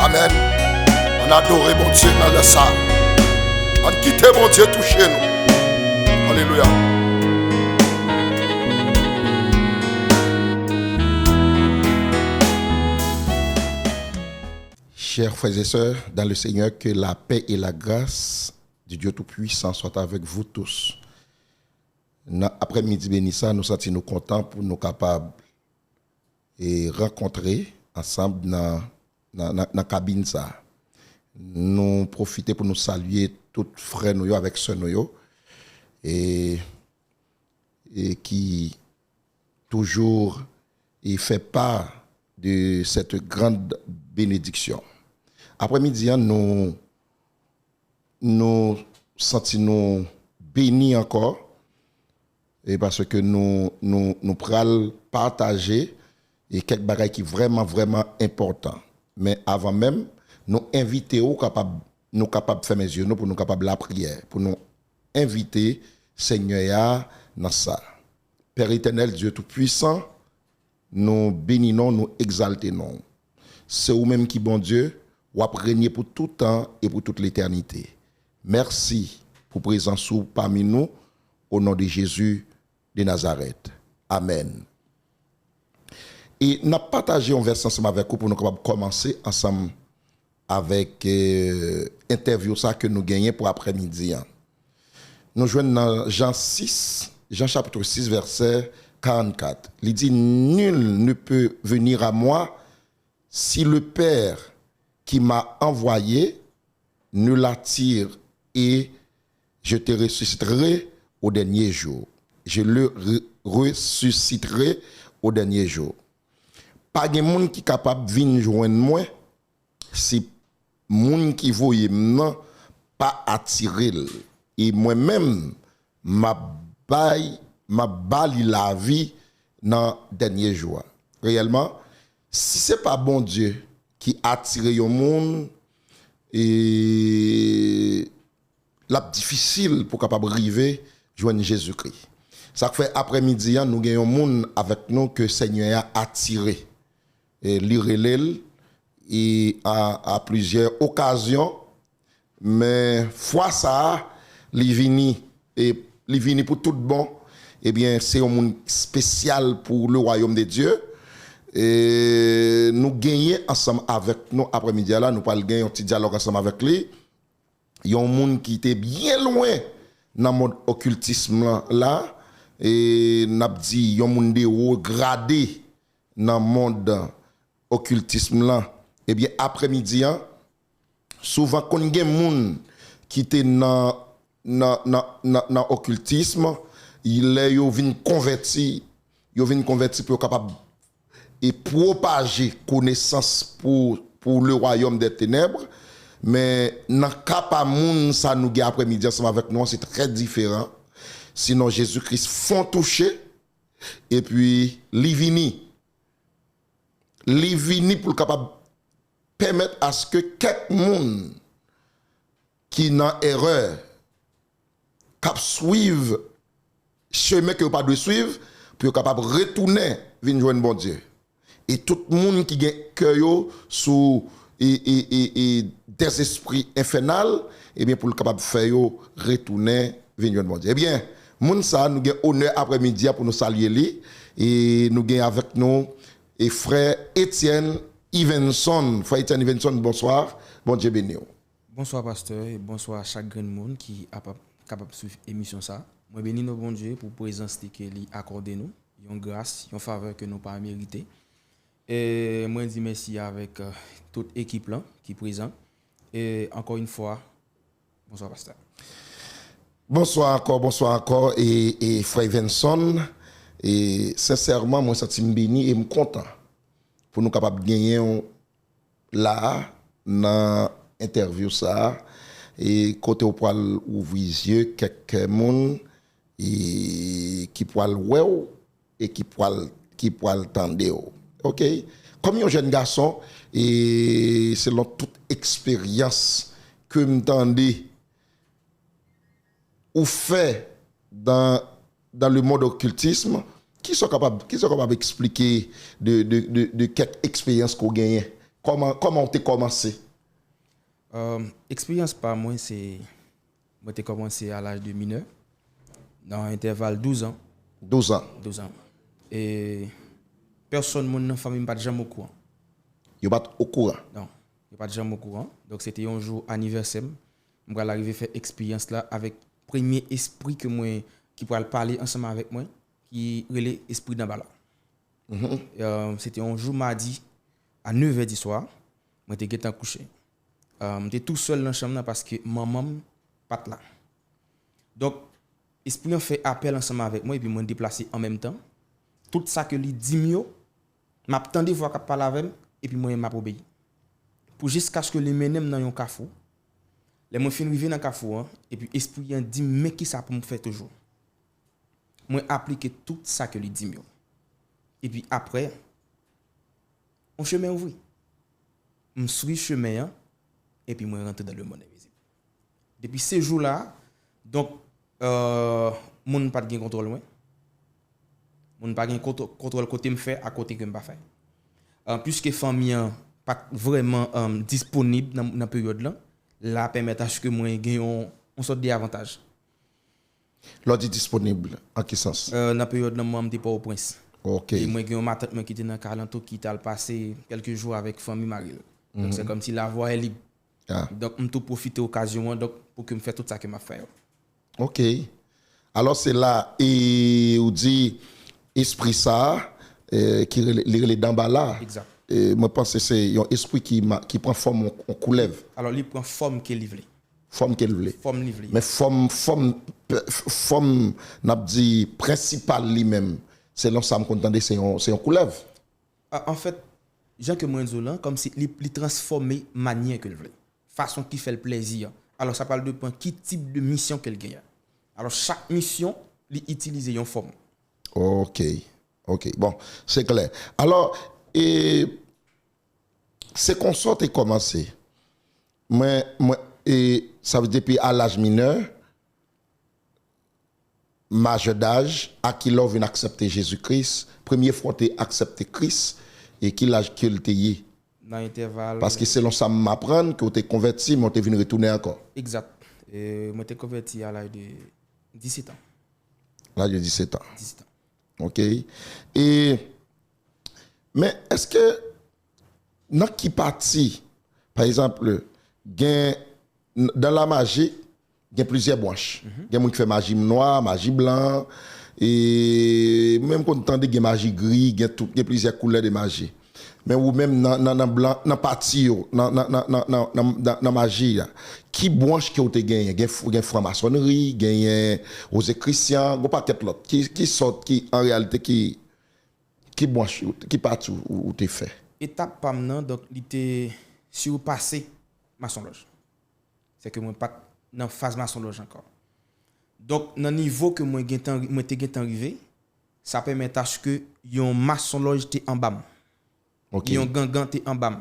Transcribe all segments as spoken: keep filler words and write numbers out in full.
Amèn. Ann adore Bondye nan lè sa. Ann kite Bondye touche nou. Alelouya. Chers frères et sœurs dans le Seigneur, que la paix et la grâce du Dieu Tout-Puissant soient avec vous tous. Nan aprèmidi beni sa, nou santi nou kontan pou nou kapab e rankontre ansanm nan, nan, nan, nan kabin sa. Nou pwofite pou nou salye tout frè nou yo avèk sè nou yo e, e ki toujou e fè pa de cette grande bénédiction. Aprèmidi an, nou nou santi nou beni ankò e paske nou, nou, nou pral pataje e kèk bagay ki vrèman, vrèman enpòtan. Men avan menm, nou envite w kapab, nou kapab fèmen zye nou pou nou kapab lapriyè, pou nou envite Senyè a nan sa. Père éternel, Dieu tout-puissant, nou beni non, nou egzalte non. Se ou menm ki Bondye, w ap renye pou tout tan e pou tout letènite. Mèsi pou prezans ou pami nou, o non de Jezi de Nazarèt. Amèn. E n ap pataje yon vèsè ansanm avèk ou pou nou kapab kòmanse ansanm avèk eh, entèvyou sa ke nou genyen pou aprèmidi an. Nou jwenn nan Jan sis, Jan chapit sis, vèsè karannkat. Li di, nul ne peut venir à moi si le Père qui m'a envoyé ne l'attire, et je te ressusciterai au dernier jour. Je le re- ressusciterai au dernier jour. Pa gen moun ki kapab vin jwenn mwen si moun ki voye m nan pa atire l. E mwen menm, m ap bay, m ap ba li lavi nan dènye jou a. Reyèlman, si se pa Bondye ki atire yon moun, e l ap difisil pou kapab rive jwenn Jezikri. Sa k fè aprèmidi an, nou gen yon moun avèk nou ke Senyè a atire. E li rele l e a, a plizyè okazyon, men fwa sa a, li vini, e li vini pou tout bon. Ebyen, se yon moun espesyal pou le wayòm de Dye. E nou genyen ansanm avèk nou aprèmidi a la, nou pral gen yon ti dyalòg ansanm avèk li. Yon moun ki te byen lwen nan mond okiltism lan la, e n ap di yon moun de wo grade nan mond okiltism lan. Ebyen, aprèmidi an, souvan konn gen moun ki te nan, nan, nan, nan, nan okiltism, lè yo vin konvèti, yo vin konvèti pou yo kapab e pwopaje konesans pou, pou le wayòm dè tenèb. Men nan ka pa moun sa nou gen aprèmidi ansanm avèk nou an, se trè diferan. Sinon, Jezi Kris fon touche, epi li vini. Li vini pou l kapab pèmèt aske kèk moun ki nan erè, k ap swiv chemen ke yo pa dwe swiv, pou yo kapab retounen vin jwenn Bondye. E tout moun ki gen kè yo sou e, e, e, e dèzespri enfènal, ebyen, pou l kapab fè yo retounen vin jwenn Bondye. Ebyen, moun sa a, nou gen onè aprèmidi a pou nou salye li. E nou gen avèk nou e frè Etienne Yvenson. Frè Etienne Yvenson, bonswa. Bondye beni w. Bonswa pastè, e bonswa chak grenn moun ki ap, ap kapab swiv emisyon sa. Mwen beni non Bondye pou prezans li ke li akòde nou, yon gras, yon favè ke nou pa merite. E mwen di mèsi avèk eh, tout ekip lan ki prezan. E ankò yon fwa, bonswa pastè. Bonswa ankò, bonswa ankò, e, e frè Yvenson. E sensèman, mwen santi m beni e m kontan pou nou kapab genyen w la a nan entèvyou sa a, e kote w pral ouvri zye kèk moun e ki pral wè w e ki pral, ki pral tande w. Oke? Kòm yon jèn gason, e selon tout eksperyans ke m tande ou fè dans, dans le monde occultisme, ki sa w kapab, ki sa w kapab eksplike de, de, de, de kèk eksperyans ke w genyen Kòman, kòman w te kòmanse? Euh, eksperyans pa mwen, se. Mwen te kòmanse a laj de minè, nan entèval douz an. Douz an. Douz an. E pèsonn moun nan fanmi m pa t janm okouran. Yo pa t okouran. Non, yo pa t janm okouran. Donk, se te yon jou anivèsè m. M pral rive fè eksperyans la avèk premye espri ke mwen, ki pral pale ansanm avèk mwen, ki rele espri Danbala. Euh, se te yon jou madi a nevè di swa. Mwen te gentan kouche. Euh, m te tou sèl nan chanm nan paske manman m pa t la. Donk, espri an fè apèl ansanm avèk mwen epi mwen deplase an menm tan. Tout sa ke li di m yo, m ap tande vwa k ap pale avè m epi mwen menm m ap obeyi. Pou jiskaske li mennen m nan yon kafou. Lè mwen fin rive nan kafou an, epi espri an di m men kisa pou m fè toujou. Mwen aplike tout sa ke li di m yo. Epi apre, yon chemen ouvri. M swiv chemen an, epi mwen rantre dans le monde invisible. Depi se jou la, donk, euh, moun pa t gen kontwòl mwen. Moun pa gen kontwòl kote m fè ak kote ke m pa fè. Euh, piske fanmi an pa t vrèman euh, disponib nan, nan peryòd lan, la pèmèt aske mwen gen yon, yon sòt de avantaj. Lè w di disponib, an ki sans? Euh, nan peryòd lan, mwen, m te Pòtoprens. Ok. E mwen gen yon matant mwen ki te nan Kalanto ki t al pase kèlke jou avèk fanmi mari l. Donk, se kòmsi lavwa e lib. Ah. Donk, m tou pwofite okazyon an donk, pou ke m fè tout sa ke m ap fè yo. Ok. Alò, se la, e ou di espri sa, eh, ki rele, li rele Danbala. Egzak. Eh, mwen panse se yon espri ki, ma- ki pran fòm yon, yon koulèv. Alò, li pran fòm ke li vle. Fòm ke l vle. Fòm li vle. Men fòm, fòm, fòm, n ap di, prensipal li menm, selon sa m konn tande, se yon, se yon koulèv. A- Anfèt, jan ke mwen di w lan, kòmsi li, li transfòme manyè ke l vle. Fason ki fè l plezi an. Alò, sa pral depann ki tip de misyon ke l genyen. Alò, chak misyon, li itilize yon fòm. Ok. Ok. Bon, se klè. Alò, e, se konsa w te kòmanse. Mwen, mwen, e, sa vle di depi a laj minè, majè daj, a ki lè w vin aksepte Jezi Kris, premye fwa w te aksepte Kris, e ki laj ke l te ye? Nan entèval. Paske selon sa m aprann, ke w te konvèti, men w te vin retounen ankò. Egzat. E, mwen te konvèti a laj de disèt an. Laj de disèt an. Disèt an. Ok. E, men èske nan ki pati, pa egzanp, gen, dan la maji, gen plizyè branch. Gen moun ki fè maji nwa, maji blan, e menm konn tande gen maji gri, gen tout, gen plizyè koulè de maji. Men ou menm nan, nan, nan blan, nan pati yo, nan, nan, nan, nan, nan, nan, nan, nan maji a, ki branch ke w te genyen? Gen, f- gen franmasonri, genyen Rosicrucian, gon pakèt lòt. Ki, ki sòt, ki, an reyalite, ki, ki branch, ki pati ou, ou te fè? Etap pa m nan, donk, li te sipase masonlòj. Se ke mwen pa t nan faz masonlòj ankò. Donk, nan nivo ke mwen gentan, mwen te gentan rive, sa pèmèt aske yon masonlòj te anba m. Ok. Yon gangan te anba m.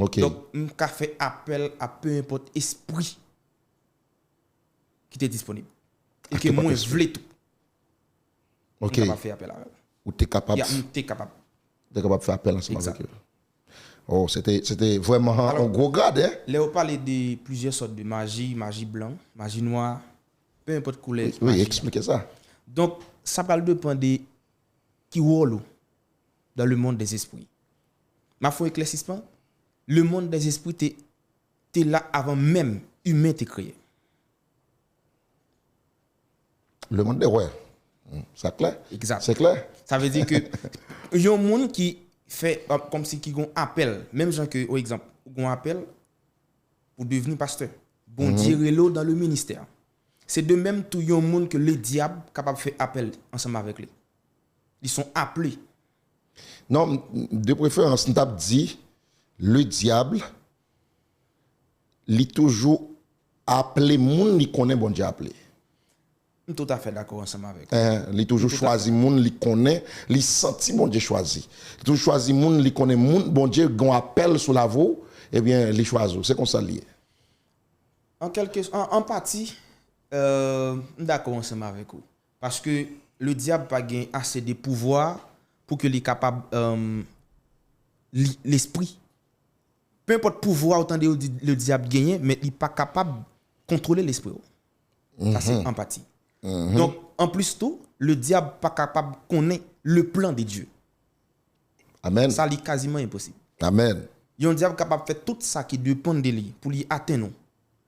Ok. Donk, m ka fè apèl a peu importe espri ki te disponib. E A ke peu importe mwen espri. Vle tou. Ok. M kapab fè apèl avè l. Ou te kapab, Ya, m te kapab. te kapab fè apèl ansanm Egzat. Avèk yo. Oh, se te, se te vrèman Alò, yon gwo grad, hein? Lè yo pale de plizyè sòt de maji, maji blan, maji nwa, peu importe koulè Wi, maji a. Eksplike sa. Donk, sa pral depann de ki wòl ou dans le monde des esprits. M ap fè yon eklèsisman. Le monde des esprits te, te la avan menm imen te kreye. Le monde des, ouais. Hmm, sa klè. Egzat. Se klè. Sa vle di ke yon moun ki fè, euh, kòmsi ki gon apèl, menm jan ke, o egzanp, ou gon apèl pou devni pastè. Bondye rele w dans le ministère. Se de menm tou yon moun ke le dyab kapab fè apèl ansanm avèk li. Li son aple. Non, m- de preferans, m t ap di, le dyab, li toujou aple moun li konnen Bondye aple. M toutafè dakò ansanm avèk ou. Eh, li toujou Li toutafè. Chwazi moun li konnen, li santi Bondye chwazi. Li toujou chwazi moun li konnen moun Bondye gen apèl sou lavi w, ebyen, li chwazi w. Se konsa li ye. An kèlke, an, an pati, euh, m dakò ansanm avèk ou. Paske le dyab pa gen ase de pouvwa pou ke li kapab, euh, li, lespri Pe enpòt pouvwa ou tande yo di le dyab genyen, men li pa kapab kontwole lespri w. Sa se anpati. Donk, anplis tou, le dyab pa kapab konnen le plan de Dye. Amèn. Sa li kaziman enposib. Amèn. Yon dyab kapab fè tout sa ki depann de li pou li atenn ou,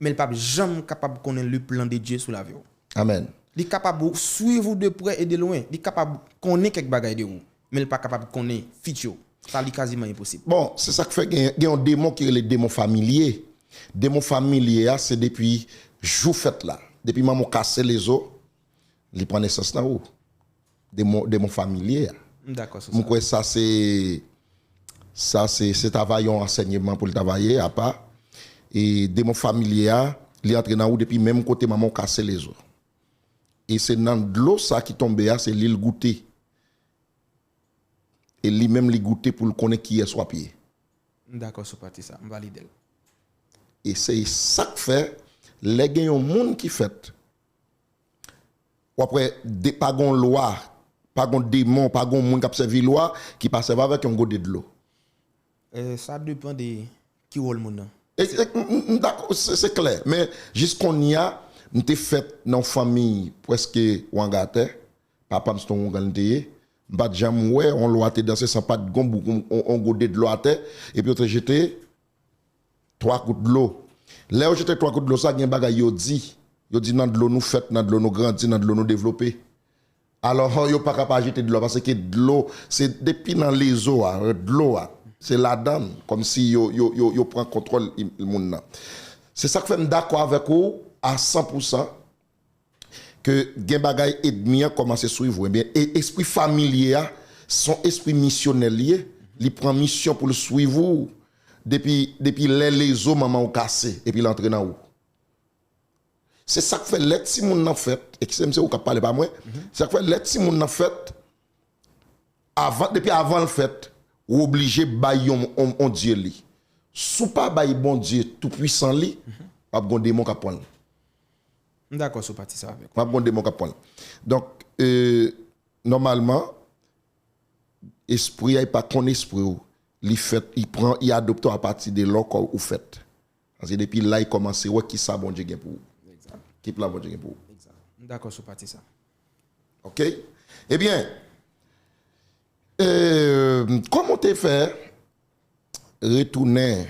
men li p ap janm kapab konnen le plan de Dye sou lavi w. Amèn. Li kapab swiv ou de prè e de lwen. Li kapab konnen kèk bagay de ou, men li pa kapab konnen fiti w. Sa li kaziman enposib. Bon, se sa k fè gen, gen yon demon ki rele demon familye. Demon familye a, se depi jou fèt la. Depi manman w kase lezo, li pran nesans nan ou. Demon, demon familye a. M dakò sou M sa. Kwè sa se sa se se travay yon ansèyman pou l travay apa. E demon familye a, li antre nan ou depi menm kote manman w kase lezo. E se nan dlo sa ki tonbe a, se li l goute. E li menm li goute pou l konnen kiyès w ap ye. M dakò sou pati sa, m valide l. E se sa k fè, lè gen yon moun ki fèt, w ap wè de, pa gon lwa, pa gon demon, pa gon moun k ap sèvi lwa ki pa sèvi avèk yon gode dlo. E, sa depann de ki wòl moun nan. E, e, m, m, m dakò, se se klè. Men jis kounye a, m te fèt nan yon fanmi prèske wangatè. Papa m se te yon oungan li te ye. M pa t janm wè yon lwa te danse san pa t gon bouk, yon, yon, yon gode dlo atè. Epi yo te jete twa kout dlo. Lè yo jete twa kout dlo sa, gen bagay yo di. Yo di nan dlo nou fèt, nan dlo nou grandi, nan dlo nou devlope. Alò, yo pa ka pa jete dlo, paske dlo, se depi nan lezo a, dlo a, se ladan l, kòmsi yo, yo, yo, yo pran kontwòl moun nan. Se sa k fè m dakò avèk ou a san pousan, ke gen bagay edmi an kòmanse swiv ou. Ebyen, e, espri familye a, se yon espri misyonè li ye. Li pran misyon pou l swiv ou depi, depi lè lezo manman w kase, epi l antre nan ou. Se sa k fè lè timoun nan fèt, eskize m, se ou k ap pale, pa mwen. Se sa k fè lè timoun nan fèt, avan, depi avan l fèt, ou oblije bay yon, yon, yon dye li. Si w pa bay Bondye toupwisan li, w ap gon demon k ap pran l. M dakò sou pati sa avèk ou. W ap gon demon k ap pran l. Donk, e, nòmalman, espri a, li pa konn espri w. Li fèt, li pran, li adopte w apati de lè w fèt. Paske depi la, li kòmanse wè ki sa Bondye gen pou ou. Ki plan Bondye gen pou ou. M dakò sou pati sa. Oke? Ebyen, e, kòman w te fè retounen?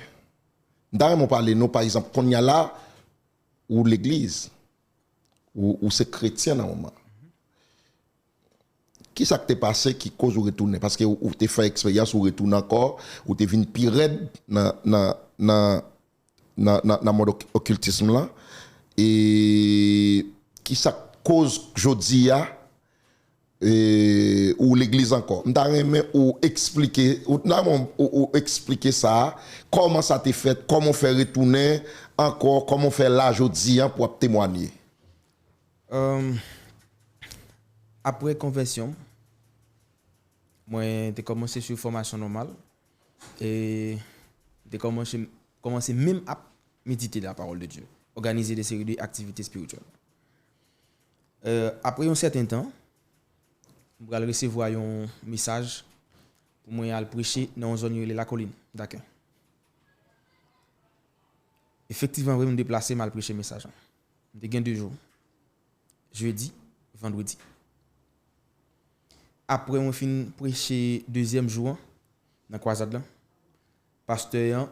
M ta renmen w pale nou, pa egzanp, kounye a la, ou legliz, ou, ou se kretyen nan moman. Kisa k te pase ki koz ou retounen? Paske ou, ou te fè eksperyans, ou retounen ankò, ou te vin pi rèd nan, nan, nan, nan, nan, nan mond ok-, okiltism lan. E kisa k koz jodi a, e, ou legliz ankò? M ta renmen ou eksplike, ou, nan, ou, ou eksplike sa, kòman sa te fèt, kòman w fè retounen ankò, kòman w fè la jodi a pou w ap temwanye. Èm, apre konvèsyon m, mwen te kòmanse swiv fòmasyon nòmal e m te kòmanse, kòmanse menm ap medite la parole de Dieu, òganize de seri de aktivite espirityèl. E, apre yon sèten tan, m pral resevwa yon mesaj pou mwen al preche nan yon zòn yo rele Lakolin, Dakè. Efektivman, vre, m deplase, m al preche mesaj lan. M te gen de jou. Jedi, vandredi. Apre mwen fin preche dezyèm jou an, nan kwazad lan, pastè an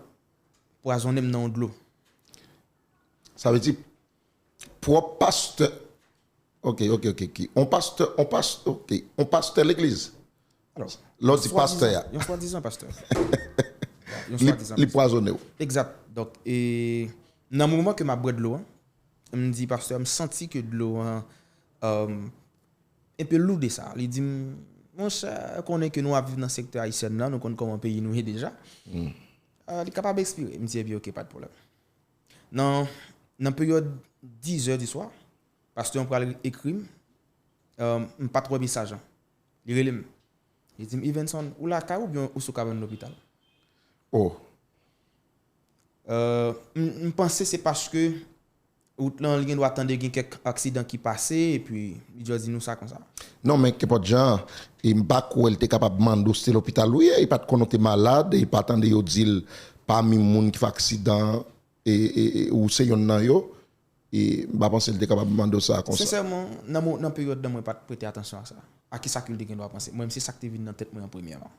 pwazonnen m nan yon dlo. Sa vle di, pwòp pastè. Ok, ok, ok, ok. On pastè, on pastè, ok. On pastè legliz. Alò, Lè w di pastè a. Yon swadizan pastè. Yon Li, swadizan li pastè. Pwazonnen w. Egzat. Donk, e nan moman ke m ap bwè dlo an, m di, pastè, m santi ke dlo an, um, enpe lou de sa. Li di m, monchè, konnen ke nou ap viv nan sektè ayisyèn lan, nou konn kòman peyi nou ye deja. E, li kapab ekspire. M di, ebyen, ok, pa de pwoblèm. Nan, nan peryòd dizè di swa, pastè an pral ekri m, e, m pa t wè mesaj lan. Li rele m. Li di m, Ivenson, ou lakay oubyen ou sou kabann lopital? Oh. E, m, m panse se paske wout lan, li gen dwa tande gen kèk aksidan ki pase, epi li just di nou sa konsa. Non, men kenpòt jan, e m pa kwè l te kapab mande w si se lopital ou ye, e pa t konn ou te malad, e pa tande yo di l pami moun ki fè aksidan an, e, e, e ou se yonn nan yo, e m pa panse l te kapab mande w sa konsa. Sensèman, nan mo- nan peryòd nan mwen pa t prete atansyon a sa. A kisa ke l te gen dwa panse. Mwen menm se sa k te vin nan tèt mwen an premyèman.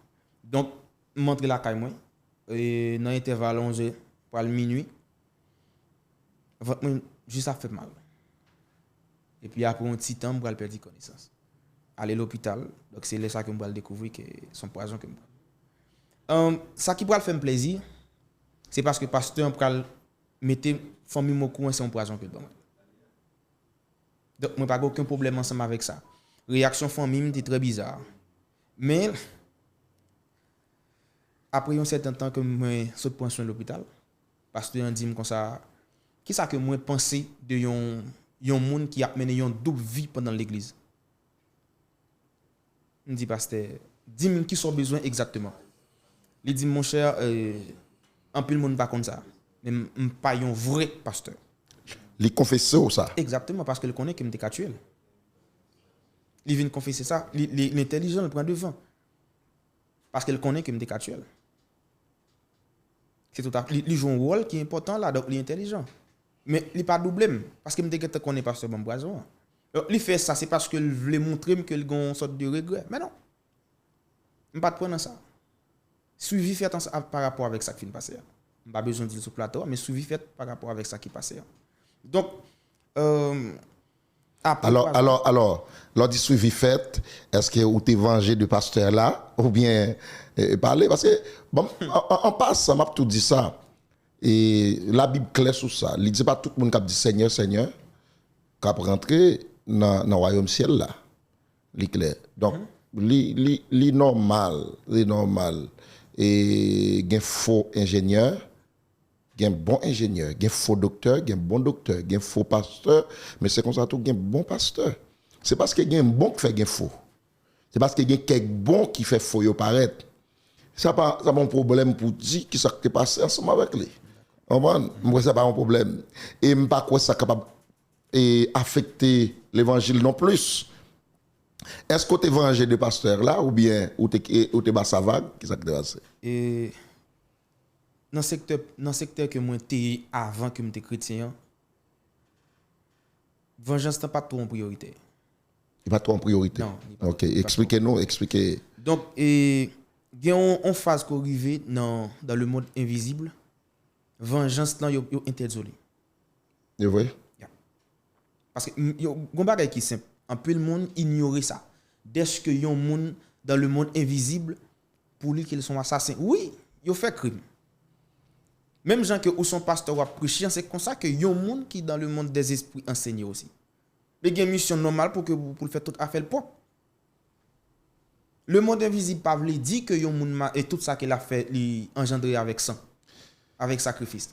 Donk, m antre lakay mwen, e nan entèval onzè pral minui, vant mwen jis ap fè mal. Epi apre yon ti tan, m pral pèdi konesans. Ale lopital, donk se lè sa ke m pral dekouvri ke se yon pwazon ke m pran. Sa ki pral fè m plezi, se paske pastè an pral mete fanmi m okouran se yon pwazon ke l ban mwen. Donk, mwen pa gen okenn pwoblèm ansanm avèk sa. Reyaksyon fanmi m te trè biza. Men, apre yon sèten tan ke mwen sot pran swen lopital, pastè an di m konsa, kisa ke mwen panse de yon, yon moun ki ap mennen yon doub vi pandan l legliz? M di, pastè, di m kisa w bezwen egzakteman. Li di m, monchè, anpil moun pa konn sa, men m pa yon vrè pastè. Li konfese w sa? Egzakteman, paske l konnen ke m te ka tiye l. Li vin konfese sa, li, li, li entèlijan, li pran devan. Paske l konnen ke m te ka tiye l. Se tout a, li, li jwe yon wòl ki enpòtan la, donk li entèlijan. Men li pa double m, paske m te gentan konnen pastè ban m pwazon an. Donk li fè sa, se paske l vle montre m ke l gen yon sòt de regrè. Men non. M pa t pran nan sa. Swivi fèt ansa- pa rapò avèk sa k fin pase a. M pa bezwen di l sou plato a, men swivi fèt pa rapò avèk sa ki pase a. Donk, euh, apre Alò, twa alò, alò, lè w di swivi fèt, èske ou te vanje de pastè la, oubyen e, pale? Paske, bon, an, an, an pasan, m ap tou di sa, e Labib klè sou sa. Li di se pa tout moun k ap di Senyè, Senyè, k ap rantre nan, nan wayòm syèl la. Li klè. Donk, li, li, li nòmal, li nòmal. E gen fo enjenyè, gen bon enjenyè, gen fo doktè, gen bon doktè, gen fo pastè, men se konsa tou gen bon pastè. Se paske gen bon k fè gen fo. Se paske gen kèk bon ki fè fo yo parèt. Sa pa, sa pa yon pwoblèm pou di kisa k te pase ansanm avèk li. Konprann? M kwè sa pa yon pwoblèm. E m pa kwè sa kapab e afekte levanjil non plis. Èske w te vanje de pastè la oubyen ou te, e, ou te ba sa vag? Kisa ki te pase? E nan sektè, nan sektè ke mwen te ye avan ke m te kretyen an, vanjans lan pa t twò yon priyorite. Li pa twò yon priyorite? Non, li pa- Ok, eksplike nou, eksplike. Donk, e, gen yon, yon faz ke w rive nan, dans le monde invisible, vanjans lan yo, yo entèdi w li. E vre? Paske m- yo, gon bagay ki senp. Anpil moun inyore sa. Dèske yon moun dans le monde invisible, pou li ke l se yon asasen. Wi, yo fè krim. Menm jan ke ou se yon pastè w ap preche an, se konsa ke yon moun ki dans le monde des esprits ansenye osi. Li gen misyon nòmal pou ke, pou l fè tout afè l pwòp. Le monde invisible pa vle di ke yon moun ma- e tout sa ke l ap fè li anjandre avèk san, avèk sakrifis.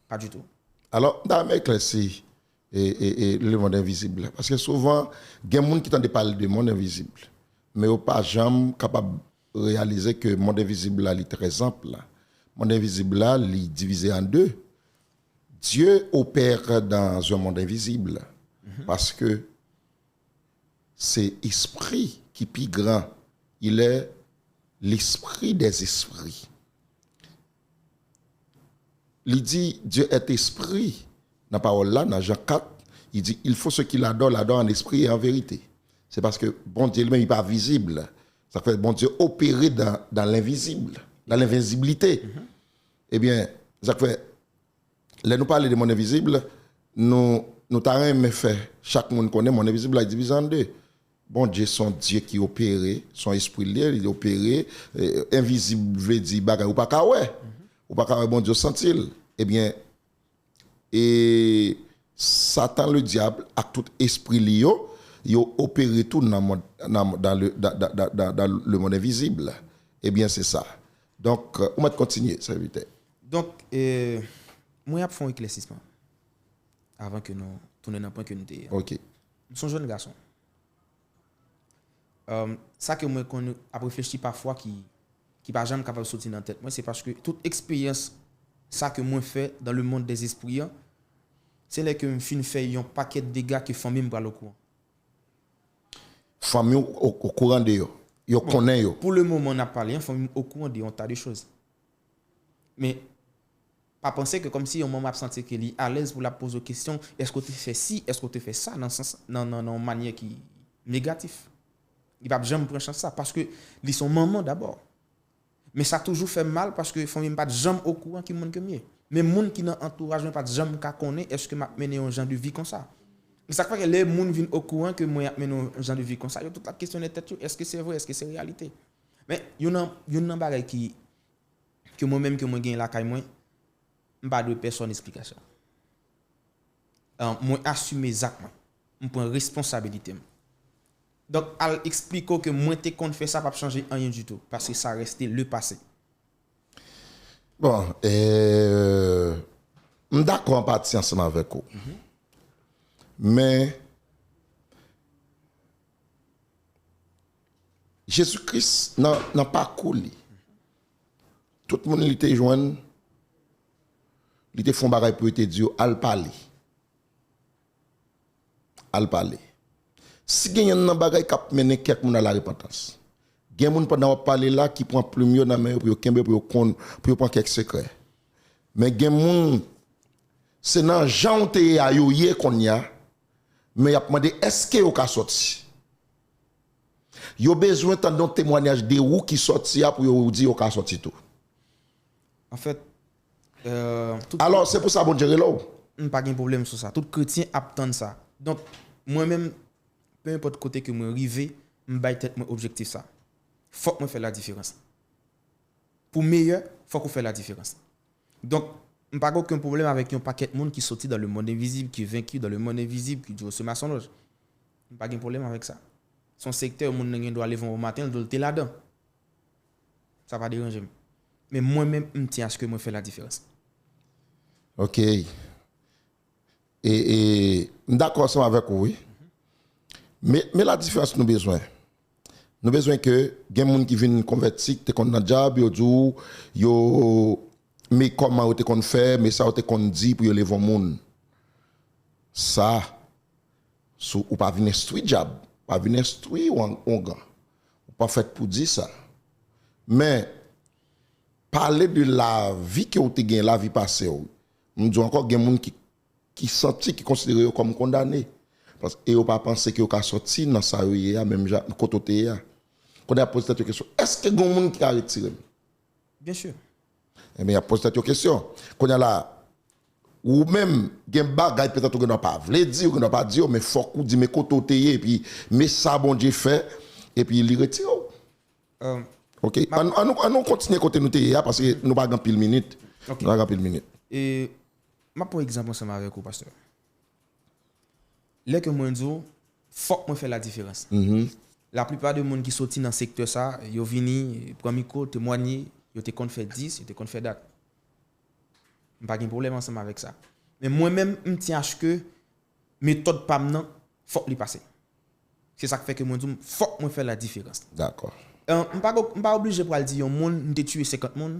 Pa ditou. Alò, m ta renmen eklèsi e, e, e le monde invisible la. Paske souvan, gen moun ki tande pale de monde invisible, men yo pa janm kapab reyalize ke monde invisible la, li trè anpl. Monde invisible la, li divize an de. Dieu opère dans un monde invisible. Paske se espri ki pi gran. Il est l'esprit des esprits. Li di, Dieu est esprit. Nan pawòl la, nan Jan kat, li di, il faut ceux qui l'adorent, l'adorent en esprit et en vérité. Se paske Bondye li menm, li pa vizib. Sa fè Bondye opere dans, dans l'invisible, dans l'invisibilité. Ebyen, sa fè, lè nou pale de monde invisible, nou, nou ta renmen fè chak moun konnen monde invisible la divize an de. Bondye se yon Dye ki opere, se yon espri li ye, li opere. E, envizib vle di bagay ou pa ka wè. Ou pa ka wè Bondye, ou santi l. Ebyen, e Satan, le diab, ak tout espri li yo, yo opere tou nan mond, nan, dans le, dans, dans, dans, dans, dans le monde invisible. Ebyen, se sa. Donk, ou mèt kontinye, sèvitè. Donk, e, mwen ap fè yon eklèsisman. Avan ke nou tounen nan pwen ke nou te ye. Ok. M se yon jèn gason. Um, sa ke mwen konn ap reflechi pafwa ki, ki pa janm kapab soti nan tèt mwen, se paske tout eksperyans sa ke mwen fè dans le monde des esprits an, se lè ke m fin fè yon pakèt dega ke fanmi m pral okouran. Fanmi w o, okouran de yo. Yo konnen yo. Pou le moman n ap pale an, fanmi m okouran de yon ta de choz. Men, pa panse ke kòmsi yon manman ap santi ke li alèz pou l ap poze w kesyon, èske w te fè si, èske w te fè sa, nan sans, nan, nan, nan yon manyè ki negatif. Li p ap janm pran chans sa, paske li se yon manman dabò. Men sa toujou fè m mal, paske fanmi m pa t janm okouran ki moun ke m ye. Men moun ki nan antouraj mwen pa t janm ka konnen èske m ap mennen yon jan de vi konsa. E sa k fè ke lè moun vin okouran ke mwen ap mennen yon jan de vi konsa, yo tout ap kesyone tèt yo, èske se vre, èske se reyalite? Men, youn nan, youn nan bagay ki, ke mwen menm, ke mwen gen lakay mwen, m pa dwe pèsòn esplikasyon. An, mwen asime zak mwen. M pran responsabilite m. Donk, al eksplike w ke mwen te konn fè sa p ap chanje anyen ditou, paske sa reste le passé. Bon, euh, m dakò an pati ansanm avèk ou. Men, Jezi Kris, nan, nan pakou li, tout moun li te jwenn, li te fè yon bagay pou yo te di yo, al pale. Al pale. Si gen yonn nan bagay k ap mennen kèk moun a la repantans, gen moun pandan w ap pale la ki pran plim yo nan men yo pou yo kenbe, pou yo konn, pou yo pran kèk sekrè. Men gen moun, se nan jan w te ye a yo ye kounye a, men y ap mande èske yo ka sòti. Yo bezwen tande yon temwanyaj de ou ki sòti a pou yo di yo ka sòti tou. Anfèt, euh, tout, Alò, se pou sa Bondye rele w. M pa gen pwoblèm sou sa. Tout kretyen ap tann sa. Donk, mwen menm, pe enpòt kote ke mwen rive, m bay tèt mwen objektif sa. Fòk mwen fè ladiferans. Pou meyè, fòk ou fè ladiferans. Donk, m pa gen okenn pwoblèm avèk yon pakèt moun ki soti dans le monde invisible, ki vaincu dans le monde invisible, ki di w se masonlòj. M pa gen pwoblèm avèk sa. Se yon sektè moun nan gen dwa leve yon maten, l di w l te ladan. Sa pa deranje m. Men mwen menm, m tyen aske mwen fè ladiferans. Ok. E, e, m dakò ansanm avèk ou, wi. Men, men ladiferans nou bezwen. Nou bezwen ke gen moun ki vin konvèti, ki te konn nan djab, yo di w, yo, men kòman yo te konn fè, men sa yo te konn di pou yo leve yon moun. Sa, sou, ou pa vin enstwi djab, ou pa vin enstwi on- ongan. Ou pa fèt pou di sa. Men, pale de lavi ke w te gen, lavi pase w. M di w ankò, gen moun ki, ki santi, ki konsidere yo kòm kondane. Paske yo pa panse ke yo ka sòti nan sa yo ye a, menm jan, kote w te ye a. Kounye a poze tèt yo kesyon, èske gen moun ki ka retire m? Byen si. Ebyen, y ap poze tèt yo kesyon. Kounye a la, ou menm, gen bagay petèt ou gen dwa pa vle di, ou gen dwa pa di yo, men fòk ou di, men kote w te ye, epi, men sa Bondye fè, epi li retire w. Euh, Ok, an, an, nou- an nou kontinye kote nou te ye a, paske nou pa gen anpil minit. Ok. Nou pa gen anpil minit. E m ap pran egzanp ansanm avèk ou, pastè. Lè ke mwen di w, fòk mwen fè ladiferans. Mhm. Laplipa de moun ki soti nan sektè sa, yo vini, pran mikwo, temwanye, yo te konn fè dis, yo te konn fè dat. M pa gen pwoblèm ansanm avèk sa. Men mwen menm, m tyen aske metòd pa m nan, fòk li pase. Se sa k fè ke mwen di w, fòk mwen fè ladiferans. Dakò. Euh, m pa go- m pa oblije pral di yon moun, m te tiye senkant moun,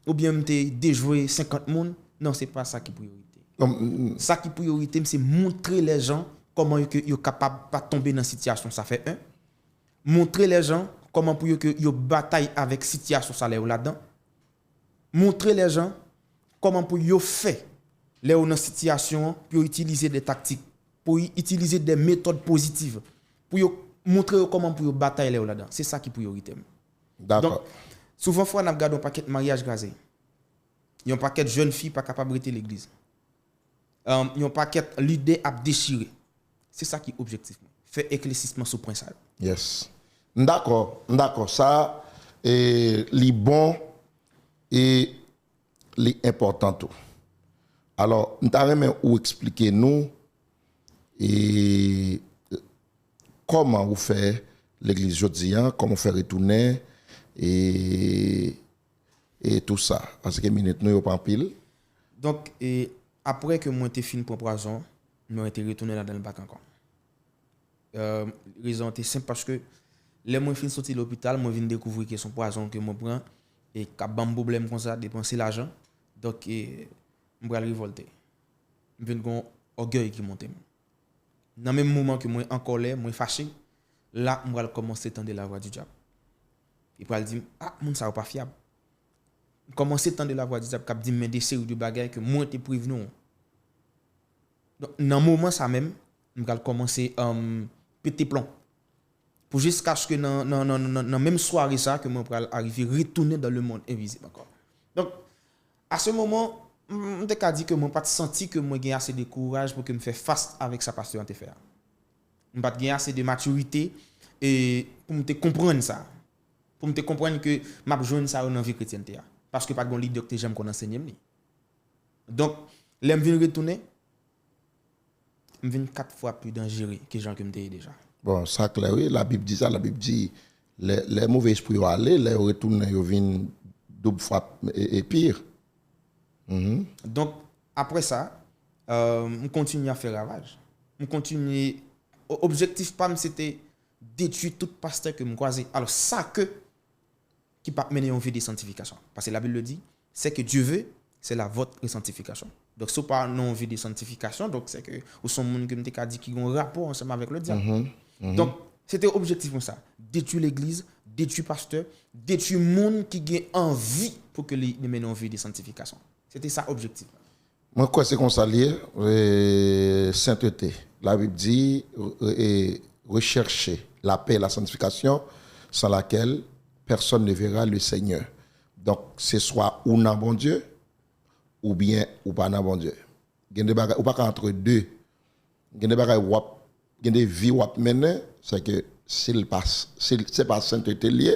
oubyen m te dejwe senkant moun. Non, se pa sa ki priyorite. Non, m- m- Sa ki priyorite m, se montre lèjan kòman yo, ke yo kapab pa tonbe nan sitiyasyon sa fè en. Montre lèjan kòman pou yo ke yo batay avèk sitiyasyon sa lè yo ladan. Montre lèjan kòman pou yo fè lè yo nan sitiyasyon an, pou yo itilize de taktik, pou yo itilize de metòd pozitiv, pou yo montre yo kòman pou yo batay lè yo ladan. Se sa ki priyorite m. Dakò. Donk, souvan fwa n ap gade yon pakèt maryaj kraze, yon pakèt jèn fi pa kapab rete legliz, um, yon pakèt lidè ap dechire. Se sa ki objektif mwen. Fè eklèsisman sou pwen sa yo. Yes. M dakò, m dakò. Sa, e, li bon e li enpòtan tou. Alò, m ta renmen ou eksplike nou e kòman ou fè legliz jodi a, kòman ou fè retounen e, e tou sa. Paske minit nou yo pa anpil. Donk, e, apre ke mwen te fin pran pwazon, mwen te retounen ladan l bak ankò. Euh, rezon an te senp paske lè mwen fin soti lopital, mwen vin dekouvri ke se yon pwazon ke mwen pran e k ap ban m pwoblèm konsa, depanse lajan. Donk, e, m pral revòlte. M vin gen yon ògèy ki monte m. Nan menm moman ke mwen an kòlè, mwen fache, la, m pral kòmanse tande lavwa di dyab. Li pral di m, ah, moun sa yo pa fyab. m kòmanse tande lavwa di dyab k ap di m men de seri de bagay ke mwen te prevni w. Donk, nan moman sa menm, m pral kòmanse, um, pete plon. Pou jiskaske nan, nan, nan, nan, nan menm sware sa ke mwen pral arive retounen dans le monde invisible ankò. Donk, à ce moment, m, m te ka di ke mwen pa t santi ke mwen gen ase de kouraj pou ke m fè fas avèk sa pastè an te fè a. M pa t gen ase de matirite e pou m te konprann sa. Pou m te konprann ke m ap jwenn sa yo nan vi kretyènte a. Paske pa t gen yon lidè ki te janm konn ansenye m li. Donk, lè m vin retounen, m vin kat fwa pi danjere ke jan ke m te ye deja. Bon, sa klè, wi. Labib di sa, Labib di, lè, lè move espri yo ale, lè yo retounen, yo vin doub fwa e, e pi. Mhm. Donk, apre sa, euh, m kontinye ap fè ravaj. M kontinye, o-, objektif pa m, se te detwi tout pastè ke m kwaze. Alò, sa ke ki p ap mennen yon vi de santifikasyon. Paske Labib di, c'est que Dieu veut, c'est la votre sanctification. Donk, si w pa nan yon vi de santifikasyon, donk, se ke ou se yon moun ke m te ka di ki gen yon rapò ansanm avèk le dyab. Mhm, mhm. Donk, se te objektif mwen sa. Detwi legliz, detwi pastè, detwi moun ki gen anvi pou ke li, li mennen yon vi de santifikasyon. Se te sa objektif mwen. Mwen kwè se konsa l ye, e, senteté. Labib di, e, recherchez la paix et la sanctification, sans laquelle personne ne verra le Seigneur. Donk, se swa ou nan Bondye, oubyen ou pa nan Bondye. Gen de bagay, ou pa ka antre de. Gen de bagay w ap, gen de vi w ap mennen, se ke si l pa, si l, se pa senteté l ye,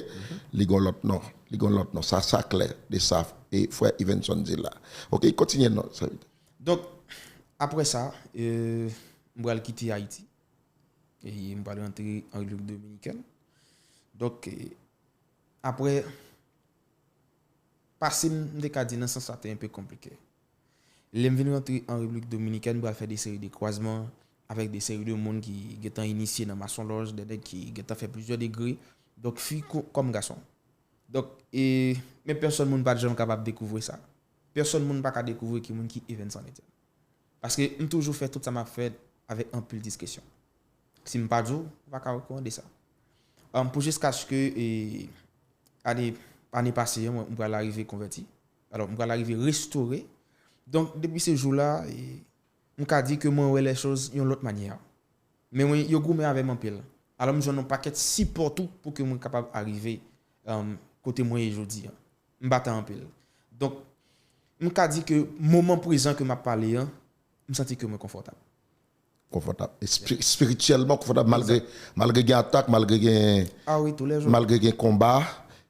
li gon lòt non. Li gon lòt non. Sa, sa klè de sa, e frè Ivenson di la. Ok, kontinye non, sèvitè. Donk, apre sa, e, m pral kite Ayiti. E m pral rantre an Repiblik Dominikèn. Donk, e, apre, pase m, m te ka di nan sans sa te enpe konplike. Lè m vin rantre an Repiblik Dominikèn, m pral fè de seri de kwazman avèk de seri de moun ki gentan inisye nan masonlòj, de nèg ki gentan fè plizyè degre. Donk, fi ko-, kòm gason. Donk, e, men pèsòn moun pa t janm kapab dekouvri sa. Pèsòn moun pa ka dekouvri ki moun ki Evenson Etienne. Paske m toujou fè tout sa m ap fè avèk anpil diskresyon. Si m pa di w, ou pa ka okouran de sa. Ann, pou jiskaske, e, ane, ane pase an, mwen, m pral arive konvèti. Alò, m pral arive restore. Donk, depi se jou la, e, m ka di ke mwen wè les choses yon lòt manyè. Men mwen, yo goumen avè m anpil. Alò, m jwenn yon pakèt sipò tou pou ke mwen kapab arive, um, kote mwen ye jodi an. M bate anpil. Donk, m ka di ke moman prezan ke m ap pale an, m santi ke mwen konfòtab. Konfòtab. Espi-, espirityèlman konfòtab, malgre, malgre gen atak, malgre gen, ah wi, tou lè jou, malgre gen konba.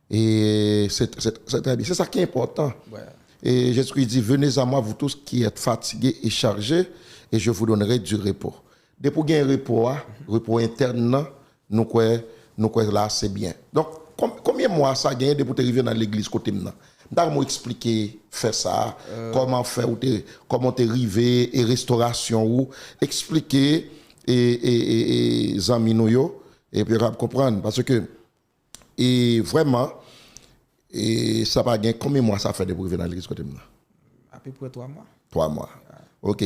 E se, se, se trè byen. Se sa ki enpòtan. E Jezikri di, venez à moi, vous tous qui êtes fatigués et chargés, et je vous donnerai du repos. Depi w gen repo a, repo entèn nan, nou kwè, nou kwè la se byen. Donk, kon-, konbyen mwa sa genyen depi w te rive nan legliz kote m nan? M ta renmen w eksplike fè sa, kòman fè ou te, kòman w te rive, e restorasyon ou, eksplike, e, e, e, e zanmi nou yo, epi yo kapab konprann, paske, e vrèman, e sa pa gen konbyen mwa sa fè depi w rive nan legliz kote m nan? Apeprè twa mwa. Twa mwa. Ok.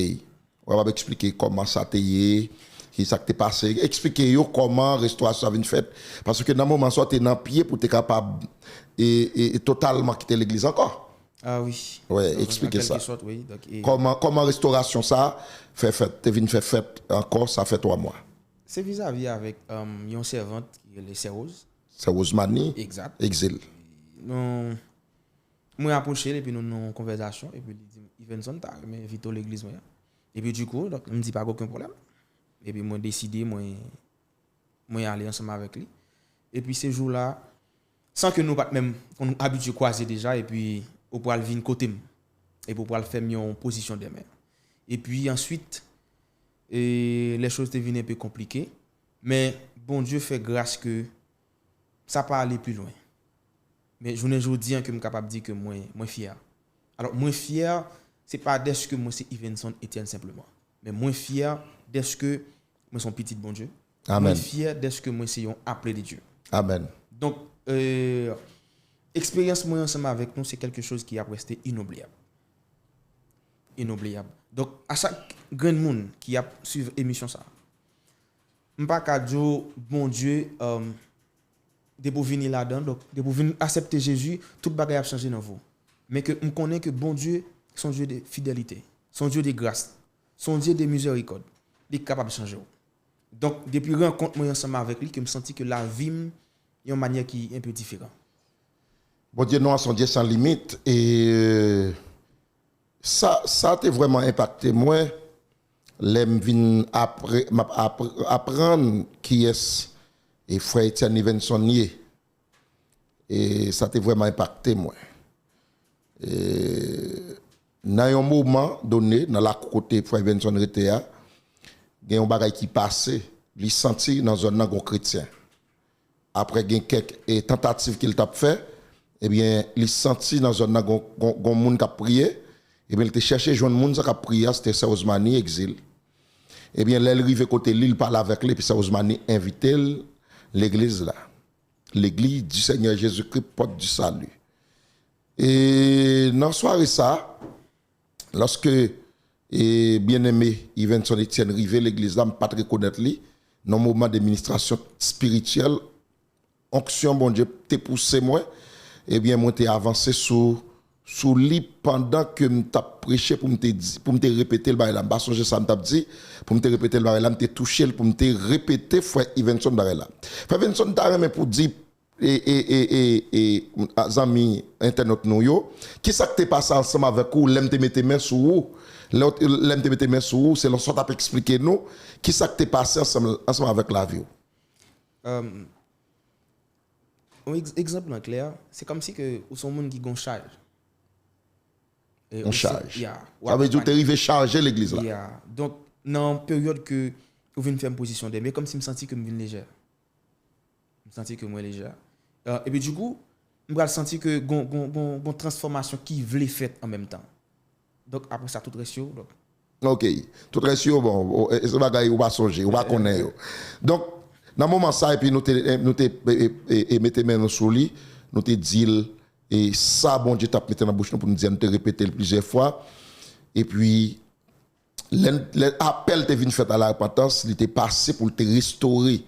Ou kapab eksplike kòman sa te ye, ki sa k te pase. Eksplike yo kòman restorasyon sa vin fèt. Paske nan moman sa, w te nan pye pou w te kapab e, e, e totalman kite legliz ankò. Ah wi. Wè, eksplike sa. Kòman, kòman restorasyon sa fè fèt, te vin fè fèt ankò, sa fè twa mwa. Se vizavi avèk, um, yon sèvant ki rele Sè Rose. Sè Rosemary. Egzat. Exil. Non. Mwen apwoche l epi nou nan yon konvèsasyon, epi li di m, "Ivenson, ta renmen envite w legliz mwen an." Epi dikou, donk, m di, "Pa gen okenn pwoblèm." Epi mwen deside, mwen, mwen ale ansanm avèk li. Epi se jou la, san ke nou pa t menm konn abitye kwaze deja, epi ou pral vin kote m. Epi ou pral fè m yon pozisyon de men. Epi answit, e, les choses te vin enpe konplike, men Bondye fè gras ke sa pa ale pi lwen. Men jounen jodi an ke m kapab di ke mwen, mwen fyè. Alò, mwen fyè, se pa dèske mwen se Ivenson Etienne senpleman. Men mwen fyè dèske mwen se yon pitit Bondye. Amèn. Mwen fyè dèske mwen se yon aple de Dye. Amèn. Donk, e, eksperyans mwen ansanm avèk nou, se kèlke choz ki ap reste inoubliyab. Inoubliyab. Donk, a chak grenn moun ki ap swiv emisyon sa a, m pa ka di w, Bondye, um, depi w vini ladan, donk, depi w vin aksepte Jezi, tout bagay ap chanje nan vi w. Men ke m konnen ke Bondye se yon Dye de fidelite, se yon Dye de gras, se yon Dye de mizerikòd. Li kapab chanje w. Donk, depi rankont mwen ansanm avèk li, ke m santi ke lavi m yon manyè ki enpe diferan. Bondye nou an se yon Dye san limit. E sa, sa te vrèman enpakte mwen lè m vin apre, m ap apre, aprann kiyès e frè Etienne Livenson ye. E sa te vrèman enpakte mwen. E nan yon moman done, nan lakou kote frè Livenson rete a, gen yon bagay ki pase, li santi nan zòn nan gon kretyen. Apre gen kèk e, tantativ ke l t ap fè, ebyen, li santi nan zòn nan gon, gon, gon moun k ap priye, ebyen, li te chèche jwenn moun sa k ap priye a, se te sè Rosemary Exil. Ebyen, lè l rive kote li, li pale avèk li, epi sè Rosemary envite l legliz la. L'église du Seigneur Jésus-Christ, porte du salut. E nan sware sa, lòske e, byeneme Yvenson Etienne rive legliz la, m pa t rekonèt li, nan moman de ministrasyon espirityèl, onksyon Bondye te pouse mwen, ebyen, mwen te avanse sou, sou li pandan ke m t ap preche pou m te di, pou m te repete l bagay la. M pa sonje sa m t ap di, pou m te repete l bagay la, m te touche l pou m te repete frè Yvenson bagay la. Frè Yvenson ta renmen pou di e, e, e, e, e, a, zanmi entènot nou yo, ki sa k te pase ansanm avèk ou lè m te mete men sou ou? Lè w te- lè m te mete men sou ou, selon sa w t ap eksplike nou, ki sa k te pase ansanm, ansanm avèk lavi w? Um, yon egz- egzanp lan klè, se kòmsi ke ou se yon moun ki gon chaj. Yon chaj. Sa vle di ou te rive chaje legliz la. Yeah. Donk, nan yon peryòd ke ou vin fè m pozisyon de men, kòmsi m santi ke m vin lejè. M santi ke mwen lejè. Uh, epi dikou, m pral santi ke gon, gon, gon, gon transfòmasyon ki vle fèt an menm tan. Donk, apre sa, tout rès yo, donk. Ok. Tout rès yo, bon, e se bagay ou pa sonje, ou pa konnen yo. Donk, nan moman sa, epi nou te, nou te e, e, e, e mete men nou sou li, nou te di l, e sa Bondye t ap mete nan bouch nou pou nou di a, nou te repete l plizyè fwa. Epi, lè, lè apèl te vin fèt a la repantans, li te pase pou l te restore.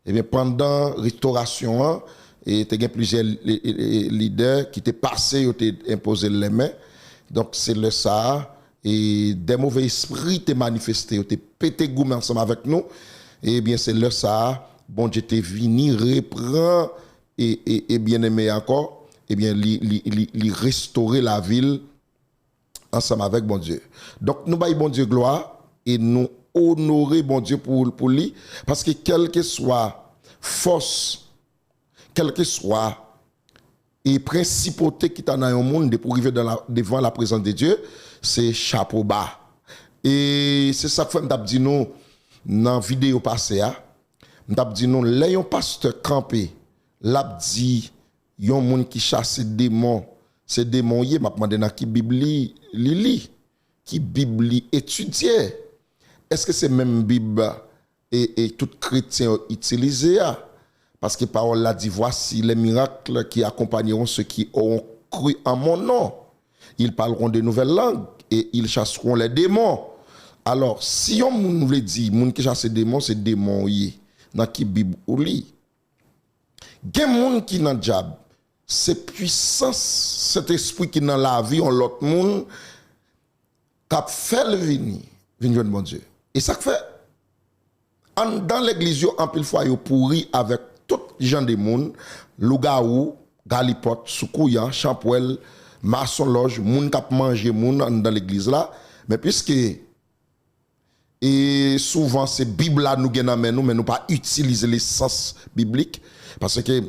Ebyen, pandan restorasyon an, e te gen plizyè li- e- e- lidè ki te pase, yo te enpoze l lèmen. Donk, se lè sa a, e de move espri te manifeste, yo te pete goumen ansanm avèk nou. Ebyen, se lè sa a, Bondye te vini repran e, e, e byeneme ankò. Ebyen, li, li, li, li restore lavi l ansanm avèk Bondye. Donk, nou bay Bondye glwa e nou onore Bondye pou, pou li, paske kèlkeswa fòs, kèlkeswa e prensipote ki ta nan yon moun, depi w rive dan la- devan laprezans de Dye, se chapo ba. E se sa k fè m t ap di nou nan videyo pase a, m t ap di nou, lè yon pastè kanpe, l ap di yon moun ki chase demon, se demon w ye, m ap mande nan ki Bib li, li li, ki Bib li etidye. Èske se menm Bib e, e tout kretyen yo itilize a? Paske pawòl la di, Voici les miracles qui accompagneront ceux qui auront cru en mon nom. Ils parleront de nouvelles langues et ils chasseront les démons. Alò, si yon moun vle di, moun ki chase demon, se demon w ye, nan ki Bib ou li? Gen moun ki nan dyab, se pwisans Sentespri ki nan lavi yon lòt moun k ap fè l vini, vin jwenn Bondye. E sa k fè, anndan legliz yo, anpil fwa yo pouri avèk tout jan de moun, lougawou, galipòt, soukouyan, chanpwèl, masonlòj, moun k ap manje moun anndan legliz la. Men piske e souvan se Bib la nou gen nan men nou, men nou pa itilize lesans biblik. Paske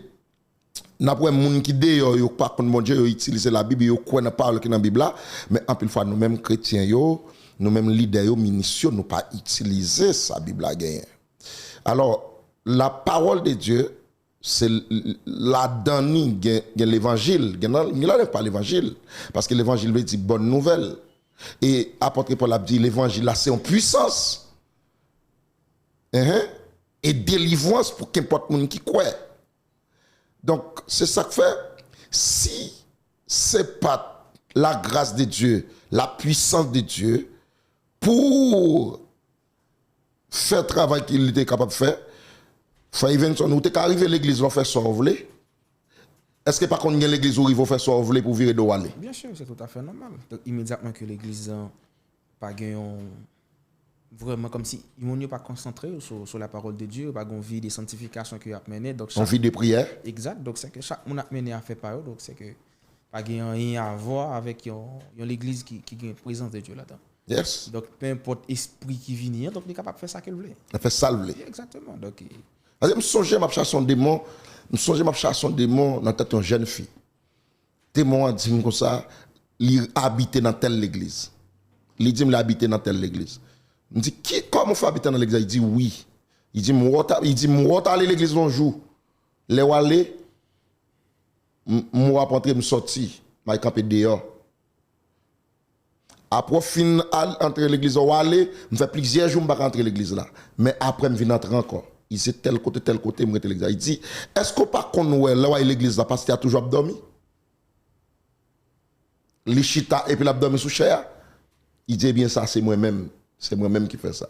n ap wè moun ki deyò yo pa konn Bondye, yo itilize Labib, yo kwè nan pawòl ki nan Bib la, men anpil fwa nou menm kretyen yo, nou menm lidè yo, minis yo, nou pa itilize sa Bib la genyen. Alò, la parole de Dieu, se l- l- ladan ni gen, gen levanjil, gen nan, gen ladan pa levanjil, paske levanjil vle di bòn nouvèl. E apòt Pòl ap di levanjil la se yon pwisans, enhen, e delivwans pou kenpòt moun ki kwè. Donk, se sa k fè, si se pa t la grâce de Dieu, la puissance de Dieu, pou fè travay ki li te kapab fè, frè Yvenson, ou te ka rive legliz la, w fè sa w vle. Èske pa konn gen legliz ou rive w fè sa w vle pou w vire do w ale? Byen si, se toutafè nòmal. Donk, imedyatman ke legliz lan pa gen yon vrèman kòmsi moun yo pa konsantre yo sou, sou la parole de Dieu, yo pa gen yon vi de santifikasyon ke y ap mennen. Donk, Yon vi de priyè? Egzat. Donk, se ke chak moun ap mennen afè pa yo. Donk, se ke pa gen anyen a vwa avèk yon, yon legliz ki, ki gen prezans de Dye ladan. Yes. Donk, pe enpòt espri ki vini an, donk li kapab fè sa ke l vle. L fè sa l vle. Egzakteman. Donk, Paske m sonje m ap chache yon demon, m sonje m ap chache yon demon nan tèt yon jèn fi. Demon an di m konsa, li abite nan tèl legliz. Li di m li abite nan tèl legliz. M di, ki, kòman w fè abite nan legliz la? Li di, wi. Li di, m wè w t a-, li di, m wè w t ale legliz yon jou. Lè w ale, m, m wè w ap antre, m sòti, m al kanpe deyò. Apre w fin al antre legliz la, w ale, m fè plizyè jou m pa ka antre legliz la. Men apre m vin antre ankò. Li se tèl kote, tèl kote, m rete legliz la. Li di, èske w pa konn wè lè w al legliz la, pastè a toujou ap dòmi? Li chita epi l ap dòmi sou chè a? Li di, ebyen sa se mwen menm. Se mwen menm ki fè sa.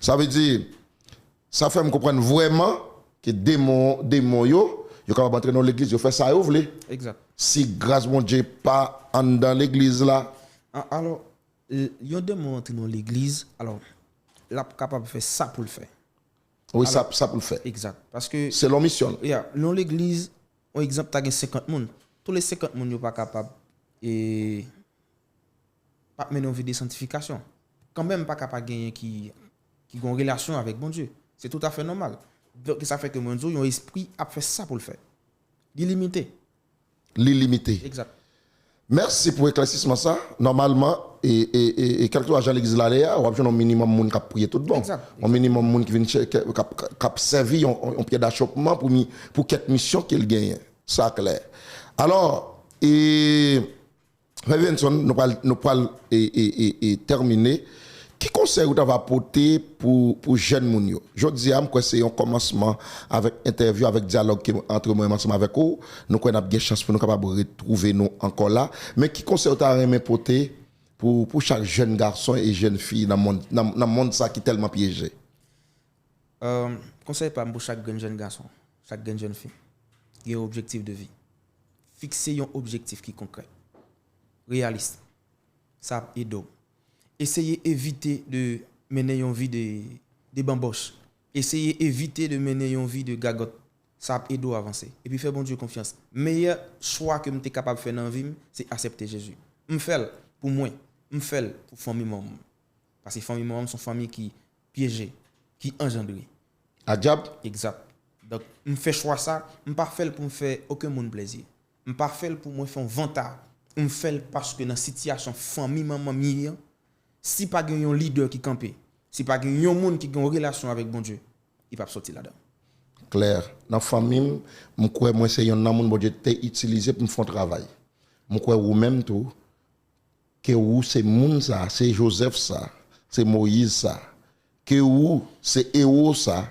Sa vle di, sa fè m konprann vrèman ke demon, demon yo, yo kapab antre nan legliz, yo fè sa yo vle. Egzat. Si gras Bondye pa anndan legliz la. A-, alò, l-, yon demon antre nan legliz, alò, l ap kapab fè sa pou l fè. Wi, sa, sa pou l fè. Egzat. Paske, Selon misyon l. Ya, nan legliz, yon egzanp, ta gen senkant moun. Tou le senkant moun yo pa kapab, e, pa mennen yon vi de santifikasyon. Kanmenm, pa ka pa genyen ki, ki gen yon relasyon avèk Bondye. Se toutafè nòmal. Donk, sa fè ke mwen di w, yon espri ap fè sa pou l fè. Li limite. Li limite. Egzat. Mèsi pou eklèsisman sa. Nòmalman, e, e, e, e kèlkeswa jan legliz la ale a, w ap jwenn yon minimòm moun k ap priye tout bon. Egzat. Yon minimòm moun ki vin chè-, k ap, k ap sèvi yon, yon pyè dachopman pou, mi, pou kèk misyon ke l genyen. Sa klè. Alò, e, Frè Venson, nou pral, nou pral e, e, e, e, tèmine. Ki konsèy ou ta va pote pou, pou jèn moun yo? Jodi a, m kwè se yon kòmansman avèk entèvyou, avèk dyalòg ke antre mwen menm ansanm avèk ou. Nou kwè n ap gen chans pou nou kapab retwouve nou ankò la. Men ki konsèy ou ta renmen pote pou, pou chak jèn gason e jèn fi nan mond, nan, nan mond sa ki tèlman pyeje? Euh, konsèy pa m pou chak grenn jèn gason, chak grenn jèn fi, gen yon objektif de vi. Fikse yon objektif ki konkrè, reyalis. Sa ap ede w. Eseye evite de mennen yon vi de, de banbòch. Eseye evite de mennen yon vi de gagòt. Sa ap ede w avanse. Epi fè Bondye konfyans. Meyè chwa ke m te kapab fè nan vi m, se aksepte Jezi. M fè l pou mwen. M fè l pou fanmi manman m. Paske fanmi manman m se yon fanmi ki pyeje, ki anjandre. Adyab. Egzat. Donk, m fè chwa sa, m pa fè l pou m fè okenn moun plezi. M pa fè l pou mwen fè yon vanta. M fè l paske nan sitiyasyon fanmi manman m ye an, si pa gen yon lidè ki kanpe, si pa gen yon moun ki gen yon relasyon avèk Bondye, li p ap soti ladan. Klè. Nan fanmi m, m kwè mwen se yonn nan moun Bondye te itilize pou m fè yon travay. M kwè ou menm tou, ke ou se moun sa, se Jozèf sa, se Moyiz sa, ke ou se ewo sa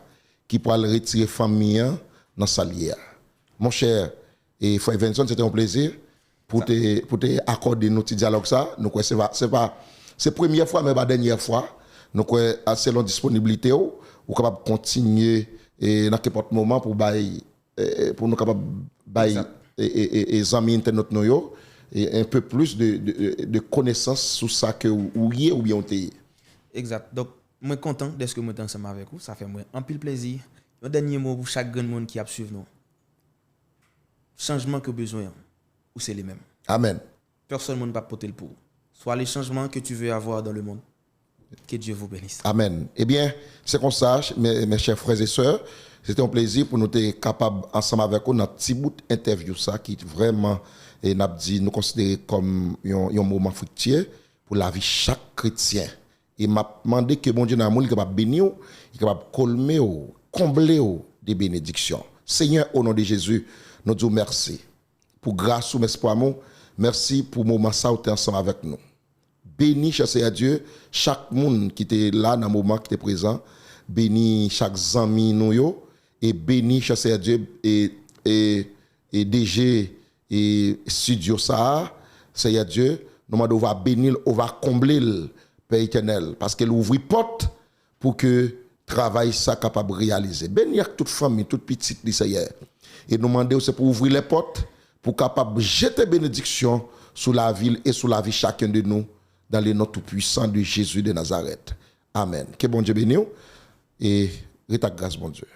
ki pral retire fanmi an nan sa l ye a. Monchè, e frè Venson, se te yon plezi pou te, pou te akòde nou ti dyalòg sa. Nou kwè se pa, se pa, se premyè fwa, men pa dènyè fwa. Nou kwè, a, selon disponiblite w, ou kapab kontinye, e, nan kenpòt moman pou bay, e, e, pou nou kapab bay, Egzat. e, e, e, e zanmi entènot nou yo, e, un peu plus de, de, de konesans sou sa ke ou, ou ye oubyen ou te ye. Egzat. Donk, mwen kontan dèske mwen te ansanm avèk ou. Sa fè mwen anpil plezi. Yon dènye mo pou chak grenn moun ki ap swiv nou. Chanjman ke w bezwen an, ou se li menm. Amèn. Pèsonn moun p ap pote l pou ou. Sois le changement que tu veux avoir dans le monde. Que Dieu vous bénisse. Amèn. Ebyen, se konsa, mes, mes chers frères et sœurs, se te yon plezi pou nou te kapab ansanm avèk ou nan ti bout entèvyou sa ki vrèman, e n ap di, nou konsidere kòm yon, yon moman friktye pou lavi chak kretyen. E m ap mande ke Bondye nan lanmou li kapab beni w, li kapab kolme w, konble w de benediksyon. Senyè, o non de Jezi, nou di w mèsi pou gras ou, mèsi pou amou, mèsi pou moman sa ou te ansanm avèk nou. Beni, chè Seyè Dye, chak moun ki te la nan moman ki te prezan. Beni chak zanmi nou yo. E beni, chè Seyè Dye, e, e, e D G e estidyo sa a. Seyè Dye, nou mande ou va beni l, ou va konble l, Pè Etènèl, paske l ouvri pòt pou ke travay sa kapab reyalize. Beni ak tout fanmi, tout pitit li, Seyè. E nou mande w, se pou ouvri lèpòt, pou kapab jete benediksyon sou lavi l e sou lavi chacun de nous, dans le nom tout puissant de Jésus de Nazareth. Amen. Ke Bondye beni w e ret ak gras Bondye.